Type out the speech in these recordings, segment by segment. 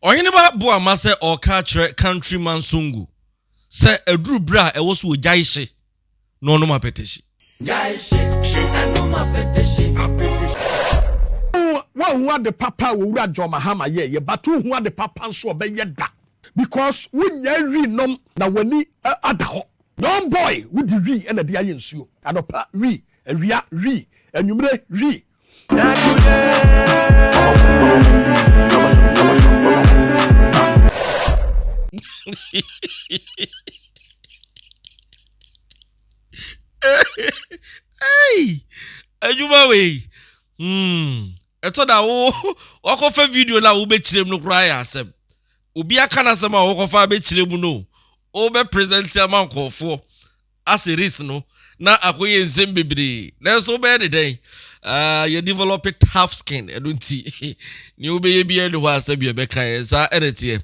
Ɔheneba Boamah sɛ ɔreka akyerɛ Countryman Songo sɛ aduru berɛ a ɛwɔ so ɔgyae hye na ɔnom apɛtɛhyi. Gyae hye, hye ɛnom apɛtɛhyi, apɛtɛhyi. Woanhu ade papa a Owura John Mahama yɛɛyɛ but wonhu ade papa nso a ɔbɛyɛ da because wonnyae wii nom na w'ani ada hɔ. Young boy wode wii na ɛde ayɛ nsuo anɔpa wii, awia wii, anwummere wii. Hey! Adwuma wei. Hmm. Ɛtɔ da wo wakɔfa video no a wobɛkyerɛ mu no koraa yɛ asɛm. Obi aka n'asɛm a wɔkɔfa abɛkyerɛ mu no, wobɛ present ama nkurɔfoɔ. As it is no, na akɔyɛ nsɛm bebree. Nanso wobɛyɛ ne dɛn? Uh, yɛ develop tough skin. Ɛno nti, nea wobɛyɛ biara ne hɔ a sɛbi ɛbɛka yɛn. Saa ɛna ɛteɛ.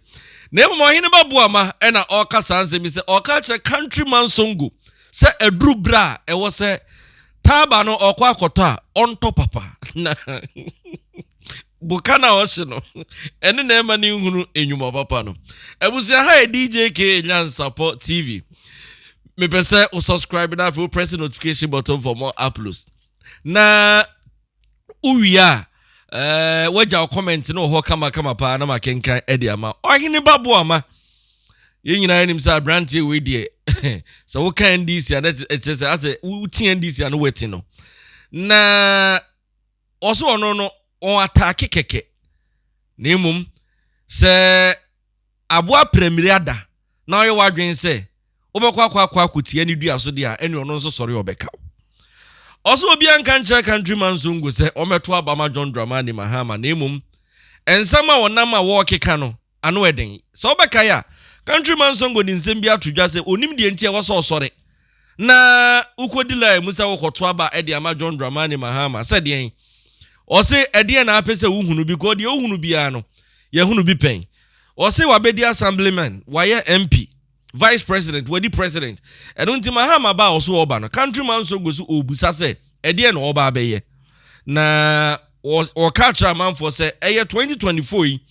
Na mmom ɔhene ba Boama ɛna ɔreka saa nsɛm yi sɛ ɔreka akyerɛ countryman Songo sɛ aduru berɛ a ɛwɔ sɛ taaba no ɔkɔ akɔtɔ a ɔntɔ papa na Boka no a ɔhye no, ɛno na ɛma no nhunu nnwuma papa no. Abusua ha yɛ DJ K Nyansapɔ TV. Mepɛ sɛ wo subscribe na afei wo press notification button for more uploads. Na wowie a, eh, wagya wo comment no wɔ hɔ kamakama paa na makenkan de ama. Ɔhene ba Boama. Yɛn nyinaa nim sɛ aberanteɛ wei deɛ sɛ woka NDC a na ɛkyerɛ sɛ asɛ wote NDC a no wati no. Na Ɔse ɔno no ɔn ataake kɛkɛ na mmom sɛ aboa pramire ada na ɔyɛ w'adwene sɛ wobɛkɔ akɔ akɔ akɔtia ne dua so deɛ a ɛne ɔno nso sɔre ɔbɛka wo. Ɔse obiara nka nkyerɛ Countryman Zongo sɛ ɔmmɛto aba ma John Dramani Mahama na mmom nsɛm a ɔnam a wɔrekeka no ano yɛ den. Sɛ wobɛkae a, Countryman Songo de nsɛm bi ato dwa sɛ onim deɛ nti a ɛwɔ sɛ ɔsɔre na wokɔdi line mu sɛ wokɔto aba de ama John Dramani Mahama. Sɛ deɛn? Ɔse ɛdeɛn na apɛ sɛ wohunu because deɛ wohunu biara no, yɛahunu bi pɛn. Ɔse wabɛdi Assemblyman, wayɛ MP. Vice president, wadi president. Ɛno nti Mahama ba a ɔso ɔreba no, countryman nso gu so ɔrebisa sɛ ɛdeɛn na ɔreba abɛyɛ. Na ɔka akyerɛ amanfoɔ sɛ ɛyɛ 2024 yi,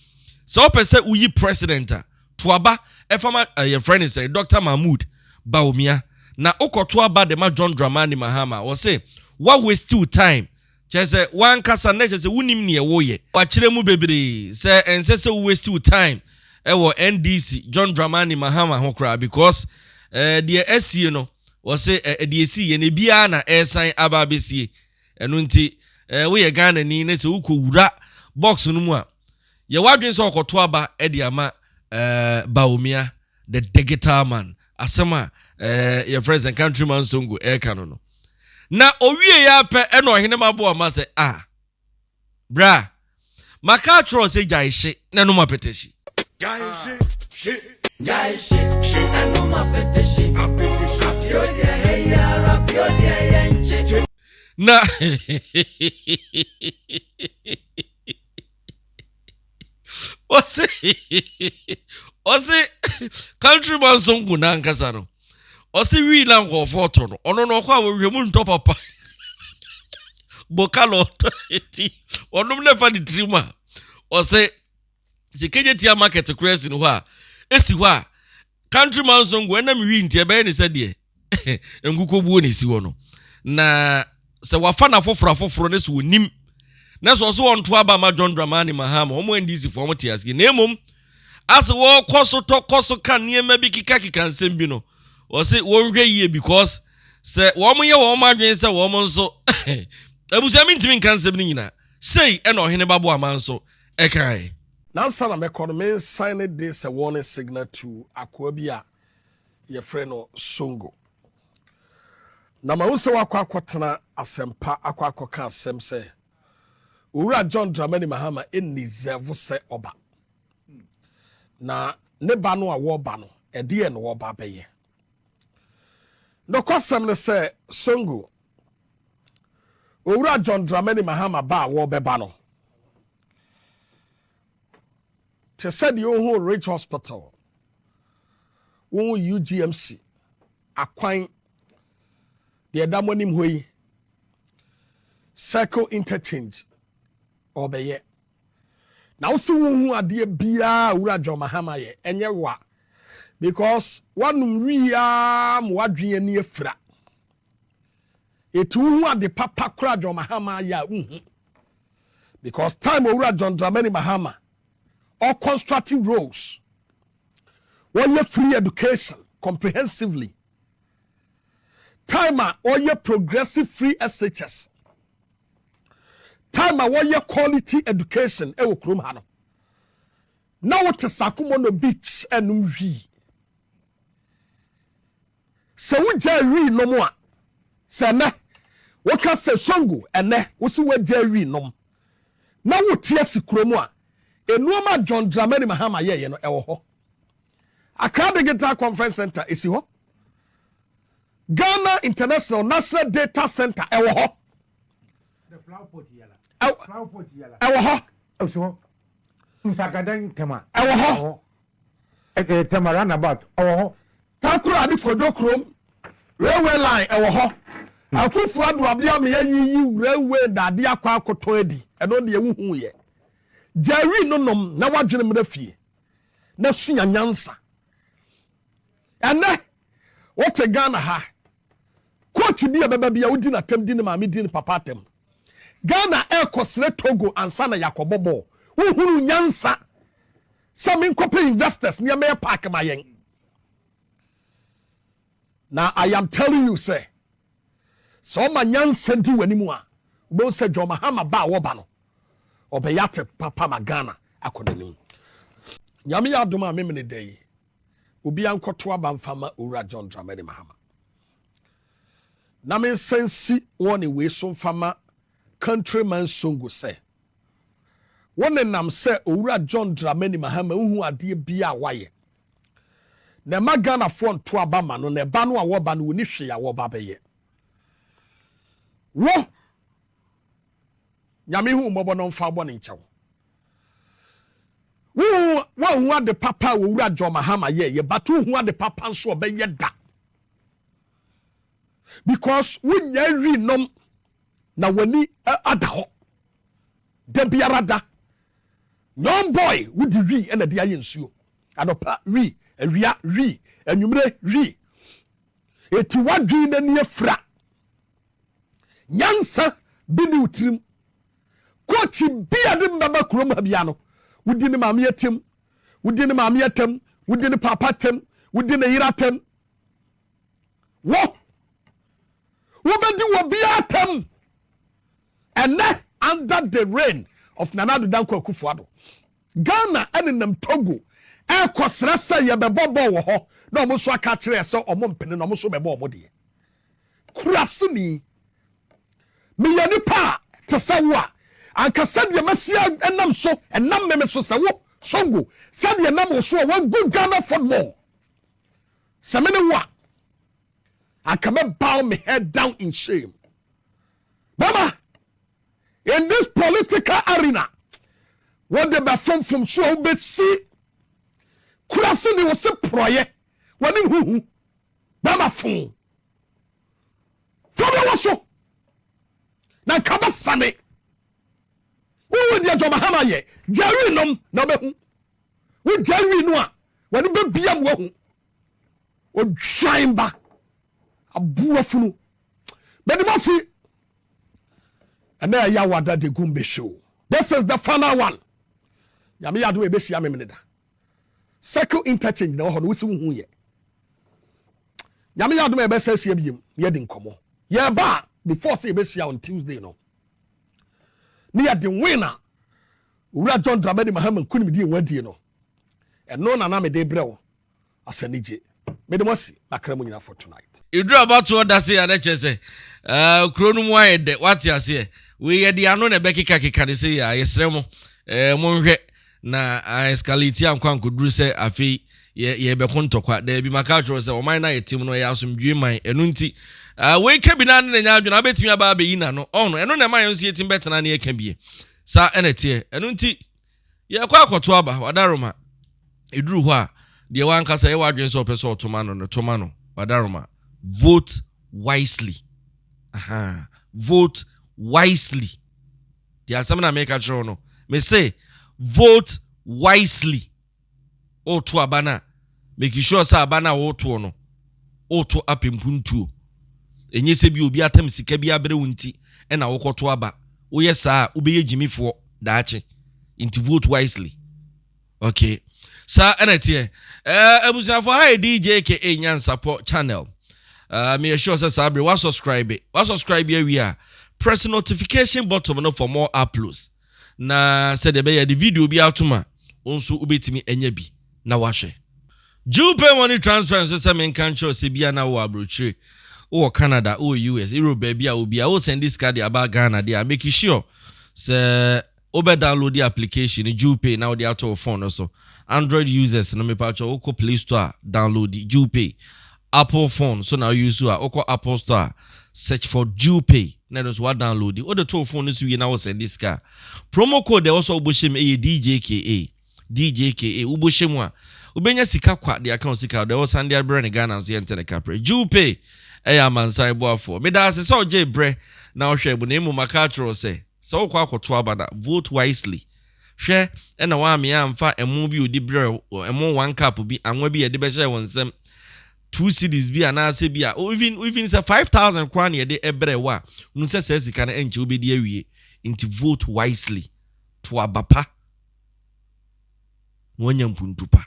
sɛ wopɛ sɛ woyi president a, to aba ɛfa ma yɛfrɛ no sɛ Dr. Mahmood Bawumia. Na wokɔto aba de ma John Dramani Mahama a, ɔse wa waste wo time. Kyerɛ sɛ w'ankasa na kyerɛ sɛ wonim neɛ woyɛ. Wakyerɛ mu bebree sɛ ɛnsɛ sɛ wo waste wo time wɔ NDC John Dramani Mahama ho koraa because eh, deɛ asie no wɔse eh, deɛ ɛsiiɛ no ebiara na ɛresan aba abɛsie. Ɛno nti eh, woyɛ Ghanani na sɛ wokɔ wura box no mu a yɛ w'adwene sɛ ɔkɔto aba de ama eh, Bawumia the digital man asɛm a eh, yɛfrɛ sɛ countryman Songo ɛreka no no. Na owie yɛ apɛ ɛna ɔhene ma boa ma sɛ ah bra maka akyerɛ wo sɛ gyae hye na ɛnom apɛtɛhyi. Gyae hye, hye. Gyae hye, hye ɛnom apɛtɛhyi. Apɛtɛhyi. Apio deɛ ɛyɛ ara apio deɛ yɛ nkye. Na ɔse ɔse countryman nso nko n'ankasa no ɔse wii na nkurɔfoɔ tɔ no ɔno no ɔkɔ a wɔhwɛ mu ntɔ papa boka na ɔtɔ eti ɔnom na ɛfa ne tirim a ɔse sɛ kegye tia market koraa si no hɔ a esi hɔ a countryman nso nko ɛnam wii nti ɛbɛyɛ ne sɛ deɛ nkokɔbuo na ɛsi hɔ no na sɛ wafa no afoforɔ afoforɔ ne sɛ ɔnim na sɛ ɔsɛ ɔnto aba ma John Dramani Mahama wɔn NDC foɔ wɔn te aseɛ na mmom asɛ wɔkɔ so tɔ kɔ so ka nneɛma bi kekakeka nsɛm bi no wɔse wɔnhwɛ yie because sɛ wɔn yɛ wɔn adwene sɛ wɔn nso abusua mentumi nka nsɛm no nyinaa sei ɛna ɔhene ba Boama nso ɛkae. Nansa na mɛkɔ no, me nsan de sɛ warning signal to akoa bi a yɛfrɛ no Songo. Na mahu sɛ wakɔ akɔtena asɛmpa akɔ akɔka asɛm sɛ Owura John Dramani Mahama nniserve sɛ ɔba. Na ne ba no a wɔreba no, ɛdeɛn na wɔreba abɛyɛ? Nokwasɛm ne sɛ Songo, Owura John Dramani Mahama ba a wɔrebɛba no, te sɛ deɛ wohu Ridge Hospital, wohu UGMC, akwan, deɛ ɛda mo anim hɔ yi, Circle Interchange, ɔrebɛyɛ. Na wo se wonhu adeɛ biaa a Owura John Mahama yɛ, ɛnyɛ wa because woanom wii aa ma w'adwene ani afira. Eti wohu ade papa koraa John Mahama ayɛ a wonhu because time Owura John Dramani Mahama ɔconstructing roads, wɔyɛ free education comprehensively, time a ɔyɛ progressive free SHS, time a wɔyɛ quality education ɛwɔ kurom ha no, na wote Sakumono Beach ɛnom wii. Sɛ wogyaa wii nom a, sɛ ɛnɛ woka sɛ Songo ɛnɛ wosi woagyaa wii nom na wote asi kurom a, nneɛma a John Dramani Mahama yɛeɛ no ɛwɔ hɔ. Accra Digital Conference Center ɛsi hɔ. Ghana International National Data Center ɛwɔ hɔ. Ɛwɔ hɔ. Ɛwɔ hɔ. Tema roundabout ɛwɔ hɔ. Takoradi Kojo kurom railway line ɛwɔ hɔ. Akufo Addo abea me ayiyi railway dade akɔ akɔtɔn adi. Ɛno deɛ wohu yɛ. Gyae no nom na wadwene mmra fie na sua nyansa. Ɛnɛ wote Ghana ha, coach bi a ɛbɛba bi a wodi n'atam di ne maame di ne papa atam. Ghana ɛrekɔsrɛ Togo ansa na yɛakɔbɔ bɔɔl. Wohunu nyansa sɛ menkɔpɛ investors ne ɛmɛyɛ park ma yɛn. Na I am telling you sɛ sɛ ɔma nyansa di w'anim a, wobɛhu sɛ John Mahama ba a wɔba no, ɔbɛyɛ ate papa ma Ghana akɔ n'anim. Nyame yɛ adom a memene da yi, obiara nkɔto aba mfa ma Owura John Dramani Mahama. Na mensa nsi wɔne wei so mfa ma Countryman Songo sɛ, wo nenam sɛ Owura John Dramani Mahama nhu adeɛ biara a wayɛ. Na ɛma Ghanafoɔ nto aba ma no, na ɛba no a wɔba no wɔnni hwee a wɔba bɛyɛ. Wo, Nyame hu wo mmɔbɔ na ɔmfa wo bɔne nkyɛ wo. Wohu, woanhu ade papa a Owura John Mahama yɛɛyɛ, but wohu ade papa nso a ɔbɛyɛ da. Because wonnya wi nom na w'ani ada hɔ. Da biara da. Young boy, wode wi na de ayɛ nsuo. Anɔpa wi, awia wi, anwummere wi. Eti w'adwene n'ani afira. Nyansa bi ne wo tirim. Coach bi a de mbɛba kurom ha bia no, wodi ne maame atam, wodi ne maame atam, wodi ne papa atam, wodi ne yere atam. Wo, wobɛdi wɔ biara atam. Ɛnɛ, under the reign of Nana Addo Dankwa Akufo-Addo, Ghana ɛnenam Togo ɛrekɔsrɛ sɛ yɛbɛbɔ bɔɔl wɔ hɔ, na wɔn nso aka akyerɛ yɛ sɛ wɔn mpene na wɔn nso bɛbɔ wɔn deɛ. Kuraseni, meyɛ nipa a te sɛ wo a, anka sɛdeɛ masi ɛnam so, ɛnam meme so sɛ wo, Songo, sɛdeɛ ɛnam wo so a wagu Ghana football, sɛ me ne wo a, anka mɛ bow me head down in shame. Bɛma, in this political arena, wɔde bɛfomfom so a wobɛsi kuraseni wo se porɔyɛ, wɔne huhu, bɛma fo. Fam wɔ so na nka bɛsane. Wohu deɛ John Mahama yɛ, gyae nom na wobɛhu. Wogyae wi no a, w'ani bɛbia mu ahu. Odwan ba, aboa funu. Mede mo ase. Ɛnɛ ɛyɛ awada de gum show. This is the final one. Nyame yɛ adom a ɛbɛhyia memene da. Circle interchange na ɛwɔ hɔ no, wosi wohu yɛ. Nyame yɛ adom a yɛbɛsa ahyia biem na yɛdi nkɔmmɔ. Yɛba a, before sɛ yɛbɛhyia on Tuesday no, ne yɛde win a Owura John Dramani Mahama nkonimdie wadie no, ɛno na na mede brɛ wo as anigye. Mede mo asi makra mu nyina for tonight. Ɛduru abatoɔ da sei a na kyerɛ sɛ eh, kuro no mu ayɛ dɛ, wate aseɛ. Wei yɛde ano na ɛbɛkekakeka ne sei a, yɛsrɛ mo eh, monhwɛ na escalate ankɔ ankɔduru sɛ afei yɛ yɛbɛko ntɔkwa. Daabi, maka akyerɛ wo sɛ ɔman no a yɛte mu no ɛyɛ asomdwoe man, ɛno nti ah, wei ka bi na ne na nya adwene a wobɛtumi aba abɛyi n'ano. Ɔhono, ɛno na ɛma yɛn nso yɛtumi bɛtena ne yɛka bie. Saa ɛna ɛteɛ. Ɛno nti yɛkɔ akɔto aba, wadaroma. Ɛduru hɔ a, deɛ wankasa yɛ w'adwene sɛ ɔpɛ sɛ ɔto ma no no, to ma no, wadaroma. Vote wisely. Aha. Vote wisely. Deɛ asɛm na meka kyerɛ wo no, mese, Vote wisely. Woreto aba no a, make sure sɛ aba no a woretoɔ no, woreto apɛ mpuntuo. Ɛnyɛ sɛ bi obi atam sika bi abrɛ wo nti na wokɔto aba. Woyɛ saa a, wobɛyɛ gyimifoɔ daakye. Nti vote wisely. Okay. Saa ɛna ɛteɛ. Ɛɛ abusuafoɔ ha yɛ DJKA Nyansapɔ channel. Uh, meyɛ sure sɛ saa bere wasubscribe. Wasubscribe awie a, press notification button no for more uploads. Na sɛdeɛ ɛbɛyɛ de video bi atom a, wo nso wobɛtumi anya bi na wahwɛ. Jupay money transfer nso sɛ menka nkyerɛ wo sɛ bia na wowɔ aburokyire, wowɔ Canada, wowɔ US, Europe baabi a wɔ bia, wo sɛnde sika de aba Ghana deɛ a, make sure sɛ Wobɛ downloadi application no Jewpay na wode ato wo phone no so. Android users no mepakyɛw wokɔ play store a downloadi Jewpay. Apple phone so na wo use a wokɔ Apple store a search for Jewpay na ɛno nso wa downloadi. Wode to wo phone no so wie na wo sɛndi sika a promo code a ɛwɔ sɛ wobɔ hyɛ mu ɛyɛ DJKA DJKA wobɔ hyɛ mu a wobɛnya sika kwa de aka wo sika deɛ wɔsan de abrɛ no Ghana nso yɛnte ne kaprɛ. Jewpay ɛyɛ amansan boafoɔ. Meda ase sɛ wogyee brɛ na wohwɛɛ mu na mmom maka akyerɛ wo sɛ Sɛ wokɔ akɔto aba no a, vote wisely. Hwɛ na woammea amfa ɛmo bi a odi brɛ wo, ɛmo one cup bi, anwa bi a yɛde bɛhyɛ wo nsam, 2 cedis bi anaasɛ bi a, even sɛ 5,000 koraa na yɛde brɛ wo a, hunu sɛ saa sika no ɛnkyɛ wobɛdi awie. Nti vote wisely. To aba pa na woanya mpuntu pa.